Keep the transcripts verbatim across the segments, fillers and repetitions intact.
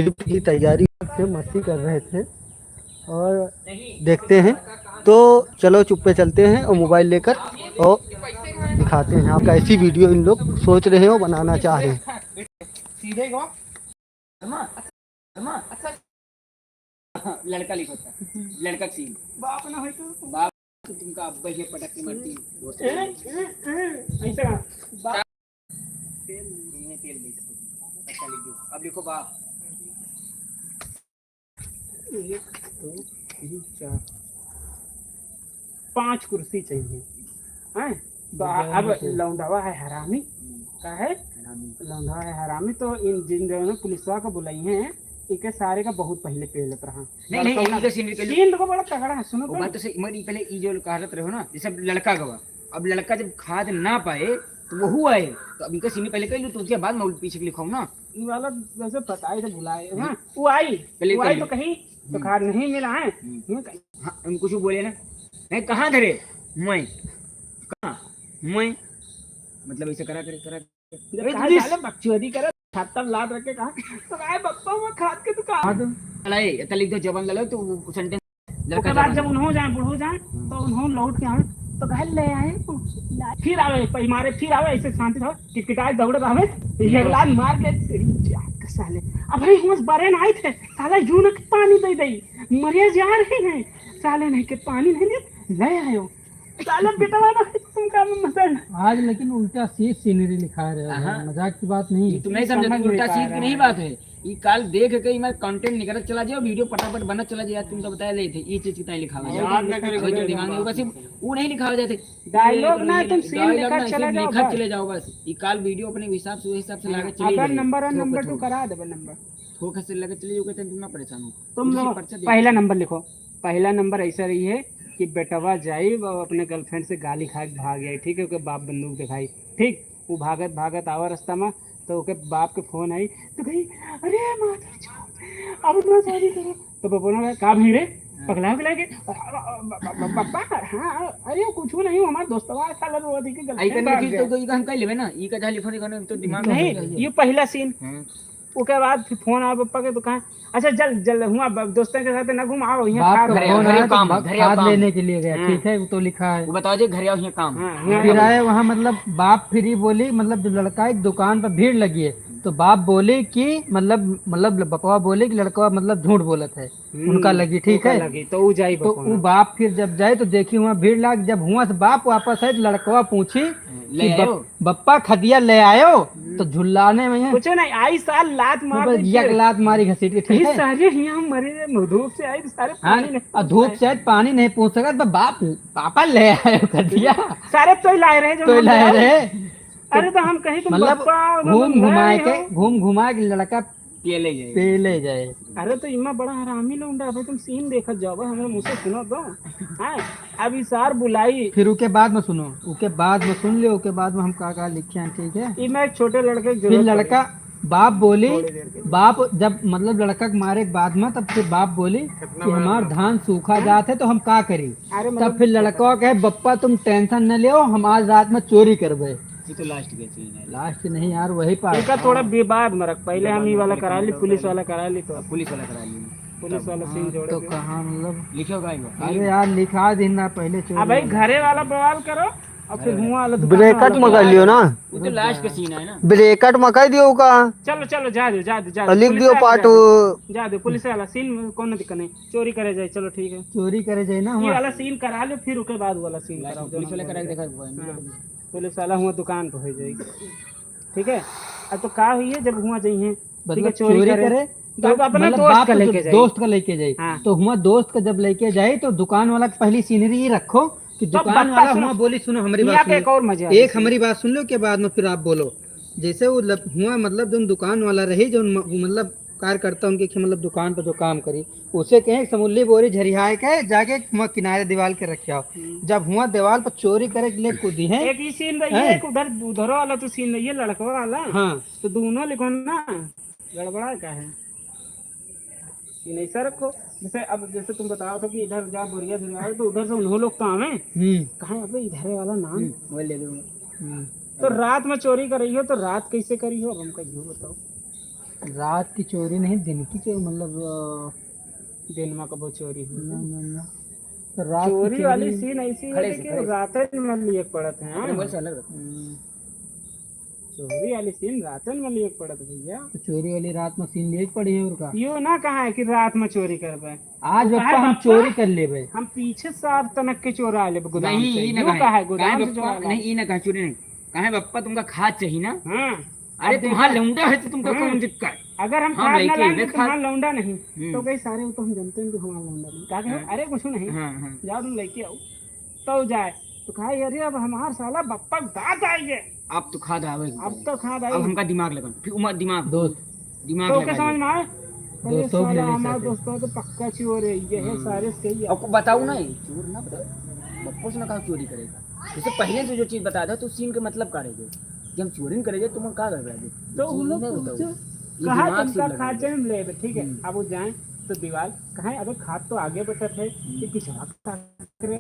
ट्रिप की तैयारी से मस्ती कर रहे थे और देखते हैं। तो चलो चुप्पे चलते हैं और मोबाइल लेकर और दिखाते हैं आपको। ऐसी वीडियो इन लोग सोच रहे हो, बनाना चाह रहे हैं। सीधे को। लड़का लिखो था। लड़का का सीन। बाप ना होई तो। बाप तो तुमका अब ये पटक के मरती। ए, ए, ए, ऐसा। बाप। तेल, इन्हें तेल दे दो। अच्छा लिख दो। अब लिखो बाप। एक, दो, तीन, चार, पाँच कुर्सी चाहिए। हैं? तो अब लौंडवा है हरामी। का है? हरामी। लौंडवा है हरामी, तो इन जिन जौन पुलिसवा को बुलाई हैं, इनके सारे का बहुत पहिले पेल रहा। नहीं, नहीं, इनका सीन निकल सीन देखो, बड़ा तगड़ा है, सुनो वो तो। बात तो सही, मगर ई पहले ई जो कहावत रहो ना, जैसे अब लड़का गवा, अब लड़का जब खाद ना पाए, तो वहू आए, तो अब इनका सीन पहले कर लो, तो उसके बाद मैं पीछे के लिखाऊं ना। ई वाला वैसे बताए तो भुलाए, हाँ, वो आई, पहले वो कर आई लो। तो कहीं, तो हम्म। खाद नहीं मिला है, हम्म। यूं कहीं। हाँ, हम कुछ बोले ना, नहीं, कहाँ धरे? मैं, कहाँ? मैं, मतलब, ऐसे करा करे, करा करे। जब अरे, कहा, पुलिस। साले बकचोदी करे, छाता लाद रख के कहा, "तो भाई, बप्पा, वो खाद के दुकान।" हाँ, तो। अरे, इतना लिख दो, जवान लड़ो, तो वो सेंटेंस लड़का ओके बाद जवान जब लड़ो। उन्हों जाए, बूढ़ो जाए, हम्म। तो उन्हों लौट के आवे, तो कहे, "ले आए, ला-" फिर आवे, पै मारे, फिर आवे, ऐसे शांति रहो, किटकिटाए, दौड़े आवे, एक लात मार के, "तेरी जात का साले, अब भाई, हम बरे ना आए थे, साला, जून के पानी दे दे, मरे जा रहे हैं, साले, नहीं के पानी नहीं दे, ले आयो।" साला बेटवा ना तुमका मदन। आज लेकिन उल्टा सीट सीनरी लिखा रहे हो, हाँ। मजाक की बात नहीं। ये तुम नहीं समझे, समझ तुम नहीं उल्टा पा सीट की रहे नहीं हैं। बात है। ये काल देख के मैं कंटेंट निकलत चला जाओ, वीडियो फटाफट बनत चला जाए, तुम तो बताया ले थे, ये चीज कितना लिखा हुआ है। याद ना करे, अगर जो कोई दिमाग में होगा, सिर्फ वो नहीं लिखा हो जाते। डायलॉग ना, तुम सीन डायलॉग लिखत ना, चले सिर्फ जाओ लिखत बस। चले जाओ बस। ये काल वीडियो अपने हिसाब से, वही हिसाब से लाके चले अपन जाइए। नंबर और थोक नंबर थोक। टू करा देबे नंबर। थोक से लगे चले जाओ, कहते हैं, तुम ना परेशान हो। तुम उसी लोग पर्चा दे पहला दो। नंबर लिखो। पहला नंबर ऐसा रही है कि बेटवा जाई, वो अपने गर्लफ्रेंड से गाली खा के भाग जाई, ठीक है, ओके बाप बंदूक दिखाई, ठीक, वो भागत भागत आवा रास्ता में, तो ओके बाप के फोन आई, तो कही, "अरे माता चोद, अब ना शादी करो।" तो बपौना कहा, "का भई रे, हाँ। पगला उगला के?" "ब-, ब-, ब-, ब-, बप्पा, हाँ, अरे कुछ नहीं, हमार दोस्तवा ऐसा लग रहा थी कि आई गर्लफ्रेंड करने भाग की गया।" तो, तो ई का हम कह लेबे ना, ई का जहाँ लिखो, लिखो ना, तो दिमाग नहीं, में ये पहला सीन। हाँ। ओके बाद फिर फोन आया पप्पा के, तो कहा, "अच्छा, चल, चल, हुआ ब-, दोस्तों के साथ ना घूम, आओ, यहाँ बाप खाद का है।" फोन घरे आया, तो काम, बा-, घरे खाद काम। लेने के लिए गया, हाँ। ठीक है, वो तो लिखा है। वो बताओ जी, घरे आओ, यहाँ काम। हाँ, यहाँ फिर काम। आए वहाँ, मतलब, बाप फिर ही बोली, मतलब, जब लड़का एक दुकान पर भीड़ लगी है, तो बाप बोली कि, मतलब, मतलब, बपवा बोली कि लड़कवा, मतलब, झूठ बोलत है, हम्म, उनका लगी, ठीक उनका है? लगी, तो ऊ जाई तो बपवा ऊ ना। बाप फिर जब जाए, तो देखी वहाँ भीड़ लाग, जब हुआ से बाप वापस आए, तो लड़कवा पूछी ले कि बप-, आयो? बप्पा खदिया ले आयो? हम्म। तो झुल्लाने में है। कुछ नहीं, आई साल लात मार मतलब दे एक फिर। लात मारी घसीट के, ठीक ये है? सारे हियाँ मरे रे, धूप से आई तो सारे हाँ, पानी नहीं और धूप पहुँचाए। से आई तो पानी नहीं पहुँच सका, तो बाप, पापा ले आयो खदिया। सारे तो लाए रहे जो तो हम ले लाए आए। रहे। अरे तो हम कहीं तुम मतलब बप्पा, मतलब घूम ले घुमाए आए के, हो। घूम घुमाए के लड़का पेले जाए। पेले जाए। अरे तो इमा बड़ा हरामी लौंडा, अबे तुम सीन देखत जाओ, भाई, हमारे मुँह से सुनो तो। हाँ, अब ई सार बुलाई। फिर उके बाद में सुनो, उके बाद में सुन लियो, उके बाद में हम का का लिखे हैं, ठीक है? ई मैं एक छोटे लड़के की फिर जरूरत लड़का, पड़ी। बाप बोली, थोड़ी देर के लिए। बाप जब मतलब लड़का के मारे के बाद में, तब फिर बाप बोली कितना कि बड़ा हमार बाप। धान सूखा हाँ? जात है, तो हम का करी? अरे तब मतलब फिर लड़का कहे, "बप्पा तुम टेंशन न लियो, हम आज रात में चोरी करबे।" ये तो लास्ट के सीन है। लास्ट नहीं यार, वही पार्ट इनका था। थोड़ा विवाद में रख, पहले हम ये वाला करा ली, पुलिस वाला करा ली तो। अब पुलिस वाला करा ली। पुलिस वाला सीन हाँ, जोड़ तो के। कहाँ मतलब लिखो का इनका? अरे यार, लिखा दिन ना पहले चोरी अब भाई वाला। घरे वाला बवाल करो, और फिर अरे। हुआ वाला दुकान ब्रैकेट वाला में कर बवाल। लियो ना। वो तो लास्ट का सीन है ना। ब्रैकेट में कह दियो का। चलो, चलो, जा दो, जा दो, जा दो। लिख पुलिस दियो वाला पार्ट जा दो। टू। जा दो, पुलिस वाला सीन में कौनो दिक्कत नहीं। चोरी करे जाए, चलो ठीक है। चोरी करे जाए ना ये हुआ। वाला सीन करा लो, फिर ओके बाद वाला सीन लास्ट कराओ, में पुलिस वाला करा के देखा हुआ है। हाँ। पुलिस वाला हुआ दुकान पे हो जाएगी। ठीक है, अब तो का हुई है, जब हुआ जाई है, ठीक है, मतलब चोरी चोरी करे, करे, तो तो अपना मतलब दोस्त बाप का तो लेके जब जाई। दोस्त का लेके जाई, हाँ। तो हुआ दोस्त का जब लेके जाई, तो दुकान वाला के पहली सीनरी ही रखो कि तो दुकान बप्पा वाला सुनो, हुआ बोली, सुनो हमारी हियाँ बात पे सुनो। एक और मजा एक है। हमारी बात सुन लो, के बाद में फिर आप बोलो। जैसे वो लब-, हुआ मतलब जो दुकान वाला रही, जो म-, मतलब कार्यकर्ता उनके खे-, मतलब दुकान पर जो काम करी, उसे कहे, "समोली बोरी झरियाए के जाके हुआ किनारे दीवार के रखे आओ।" हम्म। जब हुआ दीवार पर चोरी करे के लिए कूदी है, एक ही सीन रही है, हैं? एक उधर, उधरो वाला तो सीन रही है, लड़का वाला। हाँ। तो दोनों लिखो ना, गड़बड़ा का है? सीन ऐसा रखो, जैसे अब जैसे तुम बताओ तो कि इधर जा बोरिया झरियाए, तो उधर से उन्हों लोग तो आवे। हम्म। कहे, "अबे इधर वाला नाम।" हम्म, वही ले दूंगा। हम्म। तो रात में चोरी कर रही हो, तो रात कैसे करी हो, अब हमका यो बताओ। रात की चोरी नहीं, दिन की चोरी, मतलब, अ, दिन में कबो चोरी हुई ना, ना। ना, ना। तो रात की चोरी वाली चोरी सीन ऐसी है खड़े से, कि खड़े से। रातन में लिए पड़त है, अरे, हाँ। मोबाइल से अलग रख। हम्म। चोरी वाली सीन रातन में लिए पड़त भैया। तो चोरी वाली रात में सीन लिए पड़ी है और का? यो ना कहा है कि रात में चोरी कर पाए। आज तो बप्पा हम चोरी कर लेबे। हम पीछे से आठ तनक के चोरा लेबे गोदाम नहीं, से। ई ना यो कहे। कहा है, गोदाम से बप्पा, चोरा नहीं, ई ना कहे, चोरी नहीं। कहे बप्पा तुमका खाद चाहिए ना? हाँ। अरे अब तुम्हारा देखो। लौंडा है तो तुमका हाँ। कौन दिक्कत? अगर हम हम खाद ना लइके लाएंगे तो खाद। तुम्हारा लौंडा नहीं। हम्म। तो कही सारे वो तो हम जानते हैं कि हमारा लौंडा नहीं। कहा कि हाँ। अरे कुछ नहीं। हाँ, हाँ। जाओ तुम लेके आओ। तो जाए। तो कहा, "अरे अब हमार साला बप्पा दांत आएंगे।" अब तो खाद आवे के अब चाही। तो खाद अब आवे। हमका दिमाग लगन। फिर उमा दिमाग। दोस्त। दिमाग तो लगा के समझ दिया। में आए? अरे दोस्तों को साला लेने हमार से। दोस्तों तो पक्का चोर है, ये है हम्म। सारे से कही है। आपको बताओ ना, ये चोर ना बताओ। बप्पो से ना कहा चोरी करेगा। जैसे पहले से जो चीज बता दो, तो सीन के मतलब का रह गए? कि हम चोरी न करे जाए, तुम का कर रहे हो? तो उन लोग नहीं को बताओ। पूछो, ये कहा दिमाग से तुमका लगा खाद दो। चाहिए, हम लेबे, ठीक है? हम्म। अब वो जाए तो दीवार कहे, "अबे खाद तो आगे बटत है, हम्म। ये पिछवा का करे?"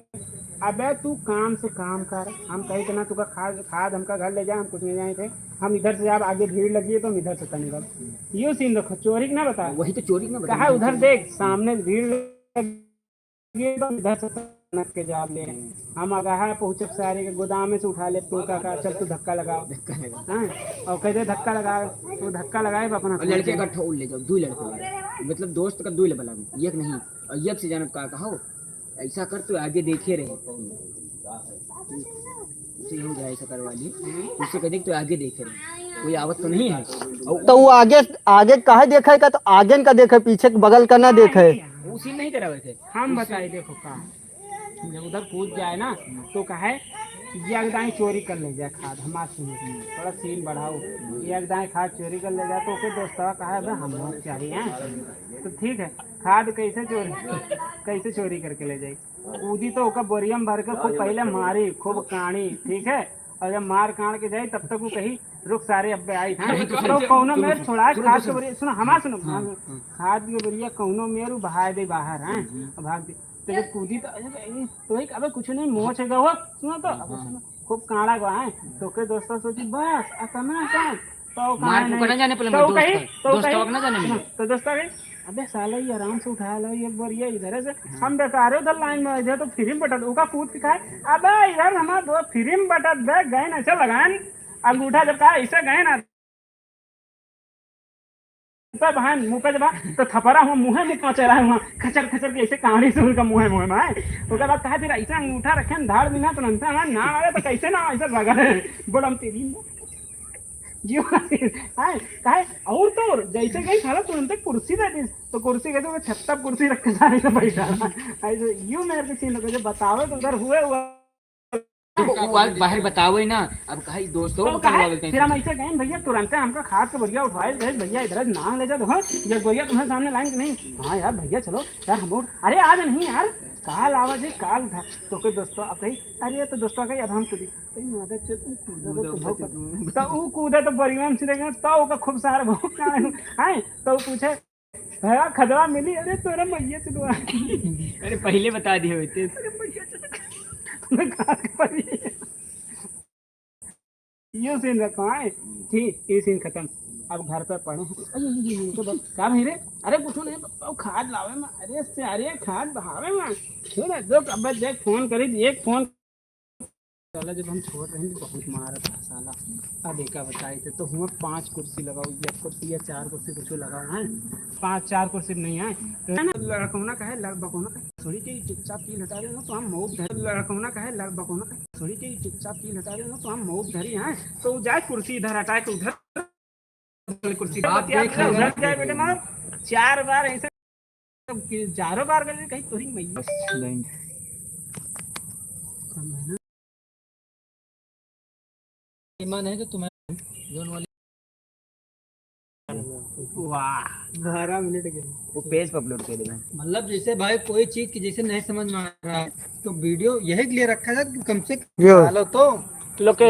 अबे तू काम से काम कर, हम कही कि ना तुका खाद, खाद हमका घर ले जाए, हम कुछ नहीं जाए थे, हम इधर से जब आगे भीड़ लगी है तो हम इधर से तनी गल। यो सीन रखो, चोरी के ना बता। वही तो चोरी के ना बता, कहा वही उधर चोरी। देख, सामने भीड़ लगी है तो हम इधर से तनक के जवाब ले। हम्म। हम आगा है पहुँचब सारे के गोदाम में से उठा ले, तू का, का, चल तू धक्का लगा। धक्का लगा। हाँ, और कह दे धक्का लगा, तू धक्का लगाए अपना और लड़के का ठो ले जाओ, दो लड़के ले जाओ। मतलब दोस्त का दो ले बला, एक नहीं, और एक से जानब का कहो, ऐसा कर, तू आगे देखे रहे। उसे हो जाए, ऐसा करवा ली। उससे कह दे कि तू आगे देखे रहे, कोई आवत तो नहीं है। और तो वो आगे, आगे काहे देखे का, तो आगे का देखे, पीछे के बगल का ना देखे। वो सीन नहीं करावे थे। हम बताए, देखो का, जब उधर कूद जाए ना, तो कहे, "ये अगदाई चोरी कर ले जाए खाद, हमार सुनो, थोड़ा सीन बढ़ाओ, ये अगदाई खाद चोरी कर ले जाए।" तो ओके दोस्तवा कहा, "अबे हम लोग चाहिए हैं।" तो ठीक है, खाद कैसे चोरी, कैसे चोरी करके ले जाई? कूदी तो ओकर बोरिया में भर के खूब पहले मारी, खूब काढ़ी, ठीक है? और जब मार काढ़ के जाई, तब तक वो कही, "रुक सारे, अब आई था।" यही तो तो सुनो, कौनो सुनो, मेर सुनो, छोड़ा, सुनो, खाद के सुनो। बोरिया, सुनो, हमार सुनो, हाँ, हाँ। खाद के बोरिया कौनो मेर उ बहाए दे बाहर, हैं? हम्म। अब भाग दे। तो जब कूदी तो, अरे, तो एक, अबे कुछ नहीं, मोच है गवा, सुनो तो, अब हाँ। सुनो, खूब काढ़ा गवा है। तो के दोस्तों सोची, "बस, अतना का?" तो मार कहा के नहीं। ओकर ना जाने पड़े, तो दोस्त कही, का। तो दोस्त कही, का ना जाने मिले। तो दोस्त कही, "अबे साला, ये आराम से उठा लो, ये बोरिया इधर से, हाँ। हम बेकारे उधर लाइन में आ जाए तो फ्री में बटत, ओका कूद के खाए, अबे इधर हमार दो फ्री में बटत बे, गए ना, ऐसे लगान, अंगूठा जब कहा, ऐसे गए ना, तब हाँ, मुँह पे जब, तो थपरा हुआ, मुँहे मुँह पहुँचे रहा हुआ, खचर खचर के ऐसे काढ़ी से उनका मुँहे मुँहे में आए।" ओकर बाद कहा, "फिर ऐसे अंगूठा रखे, धाड़ बिना तो नंता ना, ना आवे तो कैसे ना ऐसे लगा है, बड़म तेरी।" जियो, आए, काहे? और तो और, जैसे गई साला तुरंते कुर्सी दे दी, तो कुर्सी के तो छत्ता कुर्सी रख के सारे से बैठा। ऐसे यूं मेरे को सीन लगे, जो बतावे तो उधर हुए हुआ। तो वो आज बाहर बतावे ना, अब कहा, "ई दोस्तों तो को कहा, बुलावे फिर हम कहीं।" ऐसे गए, "भैया, तुरंते हमका खाद के बोरिया उठवाए गए, भैया, इधर नाम ले जा, देखो, ये बोरिया तुम्हारे सामने लाइन के नहीं?" "हाँ यार, भैया, चलो यार, हम उठ-, अरे, आज नहीं यार, काल आवा जी, काल उठा।" तो कोई दोस्तों अब कही, "अरे, ये तो दोस्तों कही, अब हम कूदी।" अरे, मादर चोद, तू कूदा तो कूदा तुम्हें तो पता।" तो वो कूदा तो बोरिया में से देखे, तो ओका खूब सारा भौंका है, तो वो पूछे, "भैया, खदवा मिली?" "अरे, तोरा मैया चोदवा।" अरे, पहले बता दिए होते। "अरे, मैया चोदवा।" तुम्हें कहा के पड़ी। ये सीन रखो, आए? ठीक, ये सीन खत्म। अब घर पे पड़े हैं। अरे, ये, ये, ये, तो बस, का भाई रे? अरे, कुछ नहीं, अब खाद लावे में। अरे, से, अरे, खाद बहावे में। सुन, देख, अब देख, फोन करी, एक फोन साला जब हम छोट रहे तो बहुत मारत रहा साला। अब एका बताई थे तो हुआ पांच कुर्सी लगाओ, एक कुर्सी या चार कुर्सी कुछ लगाओ, हैं? पांच चार कुर्सी नहीं है तो है ना, लड़कौना का है, लड़ बकौना का है, थोड़ी के चुपचाप कील हटा देना तो हम मौत धरी, लड़कौना का है, लड़ बकौना का है, थोड़ी के चुपचाप कील हटा देना तो हम मौत धरी हैं। तो वो जाए कुर्सी इधर हटा के उधर कुर्सी बात बतिया देख रहे हैं। उधर जाए बेटे मार चार बार ऐसे कि चारों बार गए कहीं तोरी मैया। ईमान है कि तुम्हें जोन वाली वाह, बारह मिनट के। वो पेज पे अपलोड कर देना। मतलब जैसे भाई कोई चीज की जैसे नहीं समझ में आ रहा है तो वीडियो यही के लिए रखा जाए कि कम से कम यो। डालो तो लोके